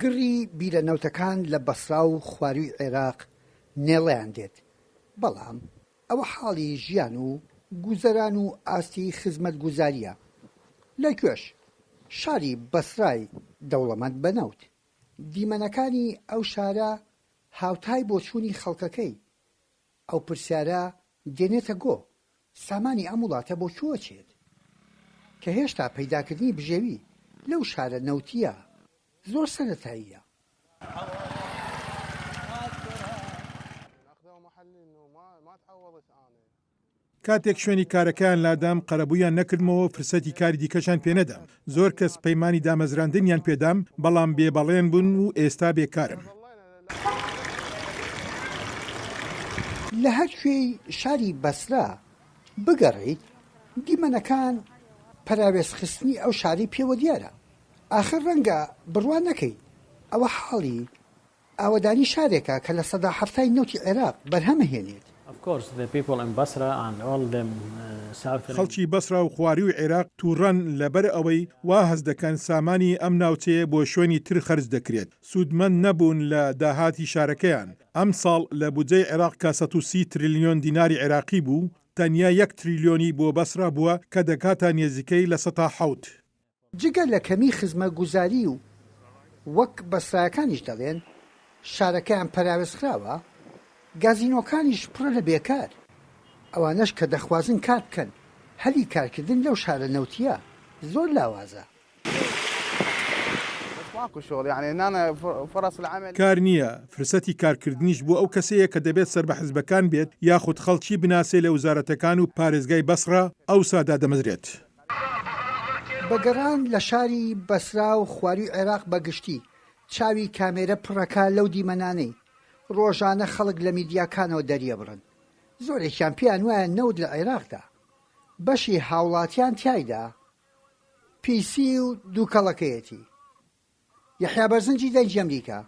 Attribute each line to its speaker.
Speaker 1: گڕی بیرە نەوتەکان لە بەسرا و خوارووی عێراق نێڵەیان دێت، بەڵام ئەوە حاڵی ژیان و گوزەران و ئاستی خزمەتگوزارییە لە کوێش شاری بەسرای دەوڵەمەند بە نەوت. دیمەنەکانی ئەو شارە هاوتای بۆچوونی خەڵکەکەی ئەو پرسیارە دێنێتە گۆ، سامانی ئەم وڵاتە بۆ کوێ ئەچێت؟ کە هێشتا پەیداکردنی بژێوی لەو شارە نەوتییە زۆر سەرەتاییە.
Speaker 2: کاتێک شوێنی کارەکەیان لادام قەرەبوویان نەکردمەوە و فرسەتی کاری دیکەشیان پێنەدام. زۆر کەس پەیمانی دامەزراندنیان پێدام، بەڵام بێ بەڵێن بوون و ئێستا بێکارم.
Speaker 1: لە هەر کوێی شاری بەسرە بگەڕێیت، دیمەنەکان پەراوێزخستنی ئەو شارەی پێوە دیارە. ئاخر ڕەنگە بڕوا نەکەیت ئەوە حاڵی ئاوەدانی شارێکە کە لە سەدا حەفتای نەوتی عێراق بەرهەم ئەهێنێت.
Speaker 2: خەڵکی بەسرا و خوارووی عێراق تووڕەن لەبەر ئەوەی وا هەست دەکەن سامانی ئەم ناوچەیە بۆ شوێنی تر خەرج دەکرێت، سوودمەند نەبوون لە داهاتی شارەکەیان. ئەمساڵ لە بودجەی عێراق کە 130 تریلیۆن دیناری عێراقی بوو، تەنیا یەک تریلیۆنی بۆ بەسرا بووە کە دەکاتە نێزیکەی 7%.
Speaker 1: جگە لە کەمی خزمەتگوزاری و وەک بەسرایەکانیش دەڵێن شارەکەیان پەراوێزخراوە، گازینۆکانیش پڕە لە بێکار، ئەوانەش کە دەخوازن کار بکەن هەلی کارکردن لەو شارە نەوتییە زۆر لاوازە.
Speaker 2: کار نییە، فرسەتی کارکردنیش بۆ ئەو کەسەیە کە دەبێت سەر بە حزبەکان بێت یاخود خەڵکی بناسێ لە وزارەتەکان و پارێزگای بەسڕە ئەوسا دادەمەزرێت.
Speaker 1: بە گەڕان لە شاری بەسرا و خواروی عێراق بە گشتی، چاوی کامێرە پڕەکا لەو دیمەنانەی ڕۆژانە خەڵک لە میدیاکانەوە دەریەبڕن، زۆرێکیان پێیان وایە نەوت لە عێراقدا بەشی هاوڵاتیان تیایدا پیسی و دوکەڵەکەیەتی. یەحیا بەرزنجی دەنگی ئەمریکا.